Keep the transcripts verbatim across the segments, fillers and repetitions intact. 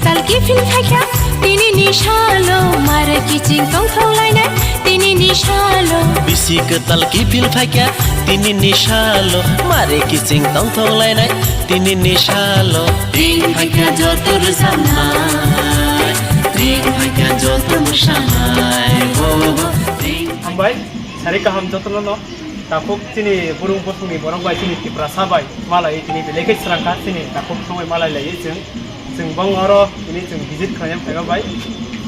Talki phil phaikha tini ni salo, mare kiching tongthok lainai tini ni salo. Bisi kwtal kiphil phaikha tini ni salo, mare kiching tongthok lainai tini ni salo. Ring phaikha joto rwchapnai, ring phaikha joto mwsanai, oh, oh, ring. Hambai, sari kaham jotono no. Takhuk chini burung bosongni borok bai chini Tiprasa bai malai tini belai khe srangkha chini takhuk songwi malai lai chwng. Chwng bong oro tini chwng visit khlaina phaiba bai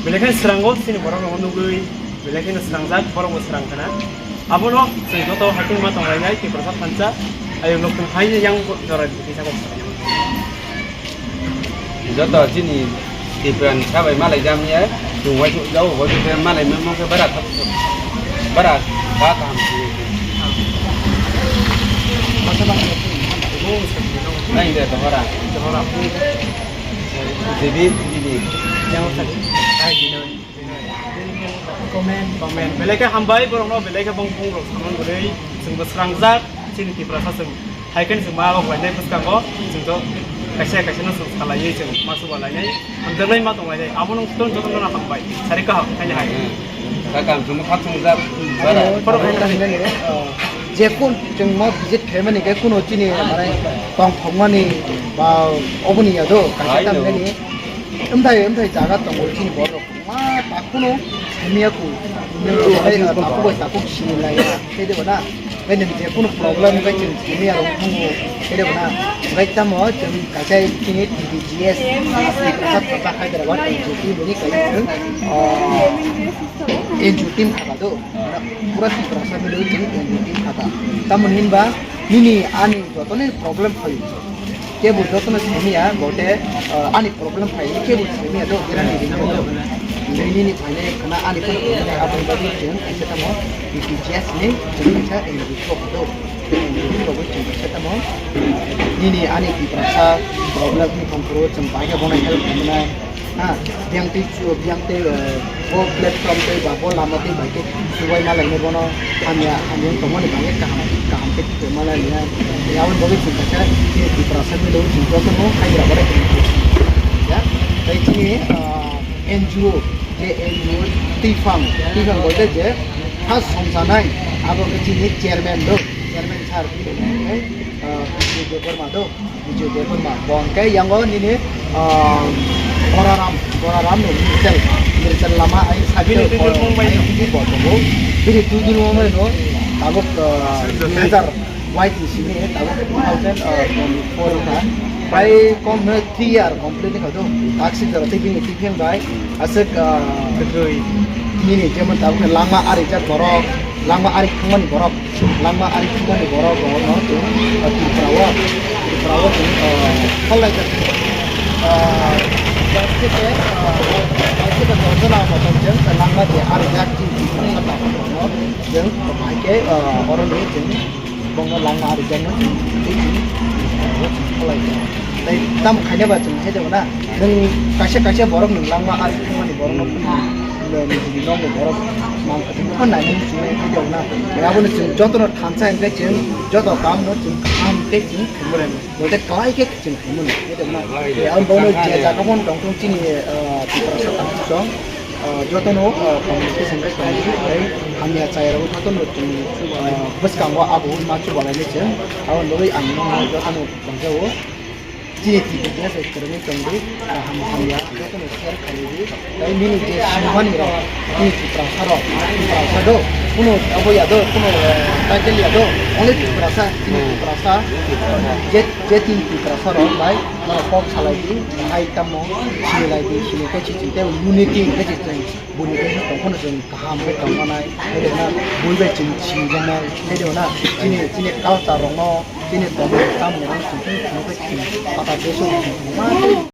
belai khe srango chini borok rokno nugwi belai kheno srangjak borok bo srang khna. Abono chwng joto haikhe ma tong lainai Tiprasa thansa ayuk lok chwng hai yang jora di kisa kok. Joto chini Tripura ni sabai malai jam ya, chwng uaisuk jao, uaisuk khe malai memo khe bara thok, bara ba kaham si. Nai de to bara. Devi, Devi. Comment. Comment. Belai khe hambai, borokno belai khe bong bong rok samung gwnwi, chwng bo srangjak, chini Tiprasa chwng. Hai khe chwng ma rok lainai bwskango, chwng to kaisa kaisa no chwng salaiwi chwng ma chuba lainai, hamjaknai ma tong lainai. Abo nung ton joto no hambai, sari kaham, haini hai. Hmm. Sakam chwng kha chwng jak, bara. Abo, abo, abo, abo, je kun chwng no visit khaimani khe kuno chini mane tong thokmani ba oboni ya do, kaisa. Hai no. Tamnani. Amthai, amthai jaga tongo chini borok. Ma takhwno samiya ku. Nwng hai takhuk bai takhuk sini lai ya. Khe de bana. Khe nwng je kunu problem khe chwng samiya rok thango. Khe de bana. Khe tamo chwng kaisa chini T B G S, Tiprasa Thantha Hyderabad N G O team ni kaisa chwng, ah, N G O team kha do. Pura Tiprasa mili chwng N G O team kha. Tamo hinba nini ani jotoni problem phai. Kebo jotono simiya, bote, ah, ani problem phai, kebo simiya do, gerani ringbo do. Nini ni phaine khana ani phone phone abo bagi chwng kaisa tamo B P G S ni chwng kaisa N G O thok do. N G O thok bo chwng kaisa tamo nini ani Tiprasa problem ni thong phuru chwng bai khe bono help khainai. Ha, biyang twi chu, biyang twi, eh, bo platform twi ba bo lama twi bai khe chubai ma lainai bono hamya, hamya wng tongmani bagwi kaham, kaham khe chubai ma lainai. Aboni bagwi chwng kaisa chini Tiprasa milo chwng jotono Hyderabad o tongmani. Ya, tei chini, ah, N G O, je N G O twiphang, twiphang bolte je first songsanai, abo khe chini chairman do, chairman sir, ah, Debbarma do. Vijay Debbarma, bo hwnkhe yango nini, ah, Boraram, Boraram ni Nirchal, Nirchal lama ai side. Bini o twi dulmung bai ai no. Twi bo tongo. Bini twi dulmung bai no, tabuk, ah, dui hazar wait ni simi, tabuk two thousand twenty-four wngkha. Bai kom no three year complete wngkha do. Taksi jora tei bini twi pheng bai, aswk, ah, nini jemon tabuk langma arijak borok, langma ari thangmani borok. Langma ari thumani borok rokno chwng, ah, Tripura o, Tripura o chwng, ah, kholai jak. Ah, bai khe, ah, bai khe ba dojona motom chwng langma je ari jak chini Tripura saka rokno chwng bai khe, ah, oroni chwng bongno langma ari jakno chwng tei chwng kholai jak. Tei tamo khaina ba chwng hai de na, nwng kaisa kaisa borok nwng langma ari thumani borokno phunuknani nokni borok mang khe tongkha nainani chwng hai de na. Aboni chwng jotono thansa hwnkhe chwng joto kamno chwng kaham khe chwng khaimani. Bote kwlai khe chwng khaimani. Tei ang bono je jaga bono tongthong chini, ah, Tiprasa Tamsong, ah, jotono, ah, communication khe tongwi tei hamya chayarok jotono chwng, ah, bwskango abo ma chubalainai chwng. Aboni bagwi ang nono jotono tongjao. Chini T V khe se kwrwngwi tongdi, kaham hamya jotono share khaidi. Tei nini je sinimani rok, chini Tiprasa rok, Tiprasa do, kuno abo ya do, kuno, eh, title ya do, only Tiprasa, chini Tiprasa, je, je chini Tiprasa rok bai, norok kok salaidi, hai tamo, sinilaidi, sini khe chiching tei unity khe chiching. Boni khe tongphano chwng kaham khe tongmanai, khe de na bui bai chwng sinijaknai, khe de na chini, chini culture rokno, chini tongmung chamung rok chwng khe chwng khe chwng pata jesu chwng ma